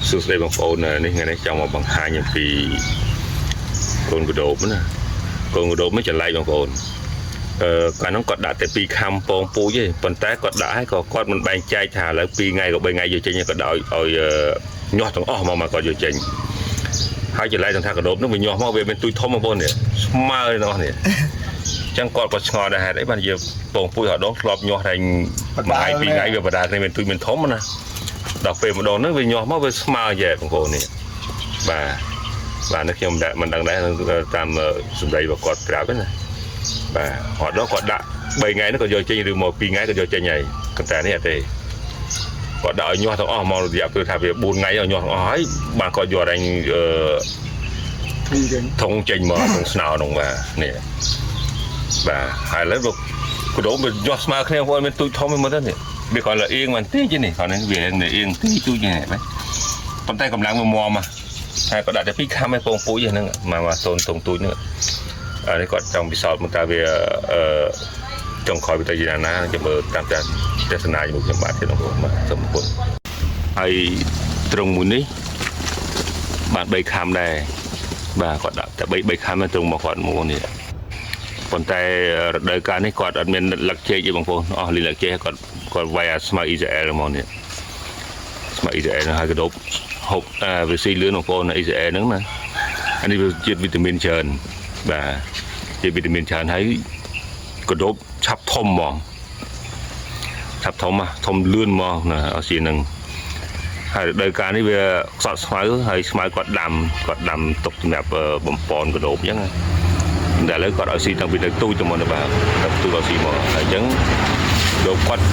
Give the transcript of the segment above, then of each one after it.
សួស្តីបងប្អូននេះថ្ងៃនេះចង់មកបង្ហាញអំពីកូនកដូបណាកូនកដូបនេះចម្លែកបងប្អូនអឺកាលនោះគាត់ដាក់តែពីរខាំពងពូជទេប៉ុន្តែគាត់ដាក់ឲ្យក៏គាត់មិនបែងចែកថាឥឡូវ2ថ្ងៃក៏3ថ្ងៃយកចេញទេគាត់ដាក់ឲ្យញាស់ទាំងអស់មកគាត់យកចេញហើយចម្លែកទាំងថាកដូបនោះវាញាស់មកវាមានទូចធំបងប្អូននេះស្មើទាំងអស់នេះអញ្ចឹងគាត់ក៏ឆ្ងល់ដែរហេតុអីបានជាពងពូជរដងធ្លាប់ញាស់តែមួយថ្ងៃពីរថ្ងៃវាបដាគ្នាមានទូចមានធំណា ដល់ពេលម្ដងហ្នឹងវាញាស់មកវាស្មើយ៉ែបងប្អូននេះបាទបាទនេះខ្ញុំមិនដឹងដែរតាមសម្ដីរបស់គាត់ប្រាប់ណាបាទអត់ដល់គាត់ដាក់3ថ្ងៃហ្នឹងក៏យកចេញឬមក2ថ្ងៃក៏យកចេញហើយប៉ុន្តែនេះអត់ទេគាត់ដាក់ឲ្យញាស់ទាំងអស់មករយៈពេលថាវា4ថ្ងៃឲ្យញាស់ទាំងអស់ហើយបានគាត់យកអញអឺ ពីរ ធុងចេញមកធុងស្នោនោះបាទនេះបាទហើយឥឡូវវាកដោវាញាស់ស្មើគ្នាបងប្អូនមានទូចធំមើលទៅនេះវាគ្រាន់តែអៀងបន្តិចនេះគ្រាន់តែវាអៀងទីទូចនេះបាទប៉ុន្តែកម្លាំងវាមាំហើយក៏ដាក់តែពីរខាំឯពងពូជហ្នឹងមកមកសូនតុងទូចហ្នឹងអានេះគាត់ចង់ពិសោធន៍មកតើវាអឺចុងក្រោយវាទៅជាណាចាំមើលតាមតែទស្សនាជាមួយខ្ញុំបាទទៀតបងប្អូនបាទសូមអរគុណហើយត្រង់មួយនេះបាន3ខាំដែរបាទគាត់ដាក់តែ3ខាំត្រង់មកគាត់មួយនេះប៉ុន្តែរដូវកាលនេះគាត់អត់មានលឹកជែកទេបងប្អូនអស់លីលឹកជែកគាត់គាត់វាយអាស្មៅអ៊ីស្រាអែលហ្មងនេះស្មៅអ៊ីស្រាអែលហើយកដប់ហូបវាស៊ីលឿនបងប្អូនអ៊ីស្រាអែលហ្នឹងណាអានេះវាជាតិវីតាមីនច្រើនបាទជាតិវីតាមីនច្រើនហើយកដប់ឆាប់ធំហ្មងឆាប់ធំធំលឿនហ្មងណាអស់ស៊ីហ្នឹងហើយរដូវកាលនេះវាខ្សត់ស្មៅហើយស្មៅគាត់ដាំគាត់ដាំទុកសម្រាប់បំពន់កដប់អញ្ចឹងណាតែឥឡូវគាត់ឲ្យស៊ីតាំងពីនៅទូចទៅមកទៅបាទតាំងទូចឲ្យស៊ីមកហើយអញ្ចឹងលោកគាត់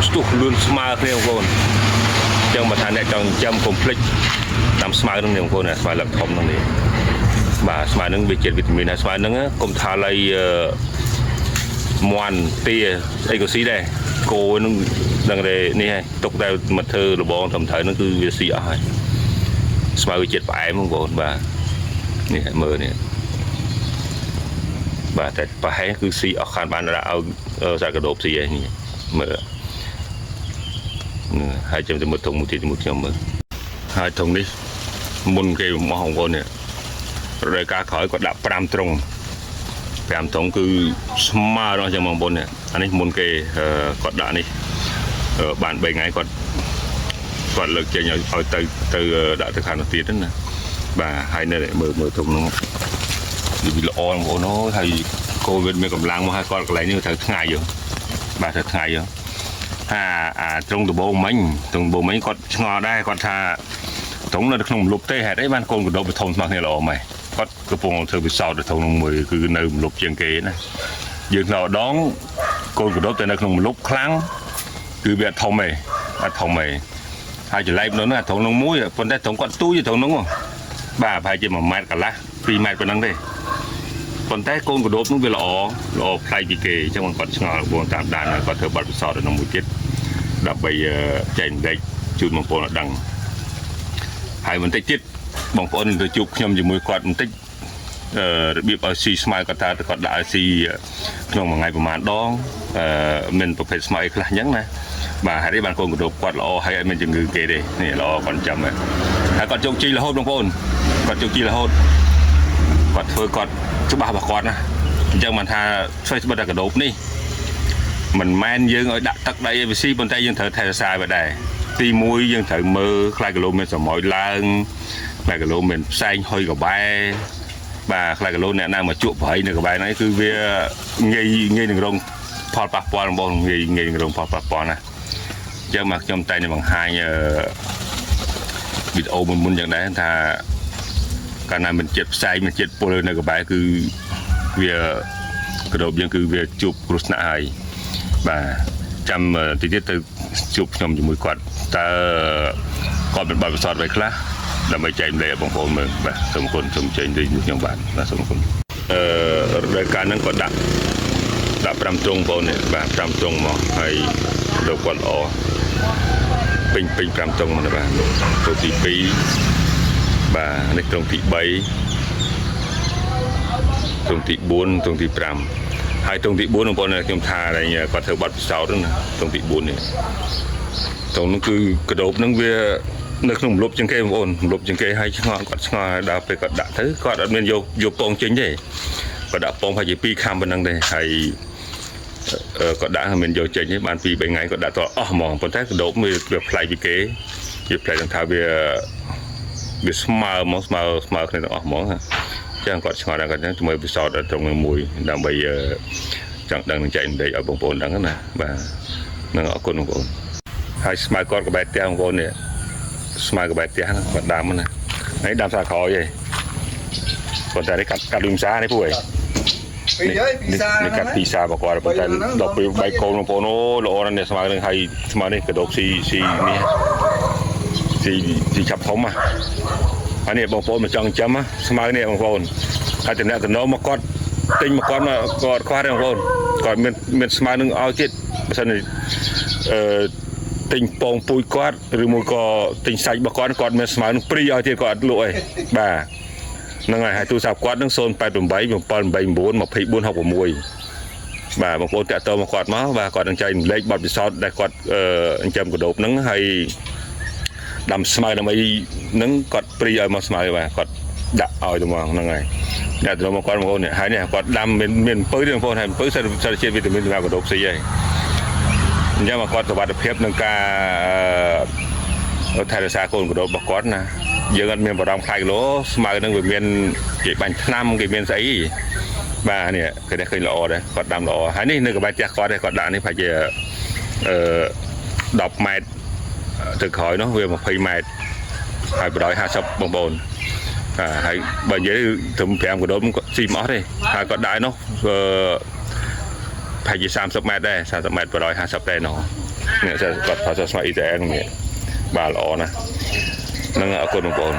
ស្ទុះលឿនស្មើគ្នាបងប្អូនអញ្ចឹងបើថាអ្នកចង់ចាំកុំភ្លេចតាមស្មៅហ្នឹងនេះបងប្អូនស្មៅលឹកធំហ្នឹងនេះបាទស្មៅហ្នឹងវាជាតិវីតាមីនហើយស្មៅហ្នឹងកុំថាឡៃមន់ទាអីក៏ស៊ីដែរគោហ្នឹងដឹងតែនេះហើយទុកតែមកធ្វើលបងត្រឹមត្រូវហ្នឹងគឺវាស៊ីអស់ហើយស្មៅវាជាតិផ្អែមបងប្អូនបាទនេះមើលនេះបាទតែប្រហែលគឺស៊ីអស់ខានបានដាក់ឲ្យសាច់កដោបស៊ីឯនេះមើលហើយចាំទៅមើលធុងមួយទៀតជាមួយខ្ញុំមើលហើយធុងនេះមុនគេបំអស់បងប្អូននេះរដូវកាលក្រោយគាត់ដាក់5ត្រង់5ត្រង់គឺស្មើដល់ចឹងបងប្អូននេះអានេះមុនគេគាត់ដាក់នេះបាន3ថ្ងៃគាត់គាត់លើកចេញឲ្យទៅទៅដាក់ទៅខាងនោះទៀតណាបាទហើយនៅមើលមើលធុងនោះវាល្អបងប្អូនអូយហើយកូវីដមានកម្លាំងមកហើយគាត់កន្លែងនេះត្រូវថ្ងៃយោបាទត្រូវថ្ងៃយោហាអាត្រង់ដបងមិញត្រង់ដបងមិញគាត់ឆ្ងល់ដែរគាត់ថាត្រង់នៅក្នុងមលុបទេហេតុអីបានកូនកដបធំស្មើគ្នាល្អម៉េចគាត់កំពុងធ្វើពិសោធន៍ទៅត្រង់នោះមួយគឺនៅមលុបជាងគេណាយើងនៅដងកូនកដបតែនៅក្នុងមលុបខ្លាំងគឺវាអត់ធំទេអត់ធំទេហើយចម្លែកនោះណាត្រង់នោះមួយប៉ុន្តែត្រង់គាត់ទូចត្រង់នោះបាទប្រហែលជា1ម៉ែត្រកន្លះ2ម៉ែត្រប៉ុណ្ណឹងទេប៉ុន្តែកូនកដបនោះវាល្អល្អប្លែកពីគេអញ្ចឹងគាត់ឆ្ងល់បងតាមដានគាត់ធ្វើបទពិសោធន៍នៅក្នុងមួយទៀតដើម្បីចែកម្លែកជូនបងប្អូនឲ្យដឹងហើយបន្តិចទៀតបងប្អូនទៅជួបខ្ញុំជាមួយគាត់បន្តិចរបៀបឲ្យស៊ីស្មៅគាត់ថាគាត់ដាក់ឲ្យស៊ីក្នុងមួយថ្ងៃប្រហែលដងមានប្រភេទស្មៅអីខ្លះអញ្ចឹងណាបាទហើយនេះបានកូនកដបគាត់ល្អហើយអត់មានជំងឺគេទេនេះល្អគាត់ចាំហើយគាត់ជោគជ័យរហូតបងប្អូនគាត់ជោគជ័យរហូតគាត់ធ្វើគាត់ច្បាស់របស់គាត់ណាអញ្ចឹងបានថាធ្វើស្បិតតែកដោបនេះមិនមែនយើងឲ្យដាក់ទឹកដី ABC ប៉ុន្តែយើងត្រូវថែរក្សាវាដែរទី1យើងត្រូវមើលខ្លាចគីឡូមានសមយឡើងខ្លាចគីឡូមានផ្សែងហុយកបែបាទខ្លាចគីឡូអ្នកណាមកជក់ប្រៃនៅកបែហ្នឹងគឺវាងាយងាយនឹងរងផលប៉ះពាល់របស់ងាយងាយនឹងរងផលប៉ះពាល់ណាអញ្ចឹងមកខ្ញុំតែងតែបង្ហាញវីដេអូមុនមុនយ៉ាងដែរថាកាលណាមិនជាតិផ្សែងមិនជាតិពុលនៅកបែគឺវាក្របយើងគឺវាជួបគ្រោះថ្នាក់ហើយបាទចាំតិចទៀតទៅជួបខ្ញុំជាមួយគាត់តើគាត់មានបទពិសោធន៍អ្វីខ្លះដើម្បីចែកម្លែកឲ្យបងប្អូនមើលបាទសូមអរគុណសូមចេញទៅជាមួយខ្ញុំបាទបាទសូមអរគុណរដូវកាលហ្នឹងគាត់ដាក់ដាក់5ត្រង់បងប្អូននេះបាទ5ត្រង់មកហើយលោកគាត់ល្អពេញពេញ5ត្រង់មកណាបាទត្រង់ទី2បាទនេះត្រង់ទី3ត្រង់ទី4ត្រង់ទី5ហើយត្រង់ទី4បងប្អូនខ្ញុំថាគាត់ធ្វើបទពិសោធន៍ហ្នឹងណាត្រង់ទី4នេះត្រង់ហ្នឹងគឺកដោបហ្នឹងវា នៅក្នុងម្លប់ជាងគេបងប្អូនម្លប់ជាងគេហើយឆ្ងល់គាត់ឆ្ងល់ដល់ពេលគាត់ដាក់ទៅគាត់អត់មានយកយកពងចេញទេគាត់ដាក់ពងប្រហែលជា2ខាំប៉ុណ្ណឹងទេហើយអឺគាត់ដាក់ហើយមិនយកចេញទេបាន2 3ថ្ងៃគាត់ដាក់តអស់ហ្មងប៉ុន្តែកដោបវាវាប្លែកពីគេវាប្លែកទាំងថាវាវាស្មើហ្មងស្មើស្មើគ្នាទាំងអស់ហ្មងណាចឹងគាត់ឆ្ងល់ដល់គាត់ចឹងជាមួយពិសោធន៍ដល់ត្រង់នឹងមួយដើម្បីអឺចង់ដឹងនឹងចែករំលែកឲ្យបងប្អូនដឹងណាបាទនឹងអរគុណបងប្អូនហើយស្មៅគាត់ក្បែរផ្ទះបងប្អូននេះ ស្មៅក្បែរផ្ទះហ្នឹងគាត់ដាំណាហើយដាំសាក្រោយឯងប៉ុន្តែនេះកាត់កាត់លឹមសានេះពួកឯង ពីហើយពីសា នេះកាត់ពីសារបស់គាត់ប៉ុន្តែដល់ពេលបែកកូនបងប្អូនអូល្អណាស់នេះស្មៅនឹងហើយស្មៅនេះកដោបស៊ីស៊ីនេះស៊ីស៊ីឆាប់ធំហ่ะហើយនេះបងប្អូនមិនចង់ចាំស្មៅនេះបងប្អូនហើយតំណែងតំណមកគាត់ទិញមកគាត់មកគាត់ខ្វះទេបងប្អូនគាត់មានមានស្មៅនឹងឲ្យទៀតបើសិនជាអឺ ទិញពងពូជគាត់ឬមួយក៏ទិញសាច់របស់គាត់គាត់មានស្មៅនឹងព្រីឲ្យទៀតគាត់អត់លក់អីបាទហ្នឹងហើយហើយទូរស័ព្ទគាត់នឹង088 789 2466បាទបងប្អូនតាក់ទងមកគាត់មកបាទគាត់នឹងចែករំលែកបទពិសោធន៍ដែលគាត់អឺចិញ្ចឹមកដូបហ្នឹងហើយដាំស្មៅដើម្បីហ្នឹងគាត់ព្រីឲ្យមកស្មៅបាទគាត់ដាក់ឲ្យទៅមកហ្នឹងហើយអ្នកទៅមកគាត់បងប្អូននេះហើយនេះគាត់ដាំមានមានអំពៅទេបងប្អូនហើយអំពៅសារសារជាតិវីតាមីនសម្រាប់កដូបស៊ីហើយ អញ្ចឹងមកគាត់សុវត្ថិភាពនឹងការអឺថែរក្សាកូនកដោបរបស់គាត់ណាយើងអត់មានបារម្ភខ្លាចគីឡូស្មៅនឹងវាមានគេបាញ់ថ្នាំគេមានស្អីបាទនេះគេតែឃើញល្អដែរគាត់ដាំល្អហើយនេះនៅក្បែរផ្ទះគាត់ដែរគាត់ដាក់នេះប្រហែលជាអឺ10ម៉ែត្រទៅក្រោយនោះវា20ម៉ែត្រហើយ150បងប្អូនបាទហើយបើនិយាយត្រឹម5កដោបគាត់ស៊ីមិនអស់ទេហើយគាត់ដាក់នោះអឺ ប្រហែលជា30ម៉ែត្រដែរ30ម៉ែត្រ150ដែរណោះនេះគាត់ផលស្មៅ ETN នេះបាទល្អណាស់ហ្នឹងអរគុណបងប្អូន។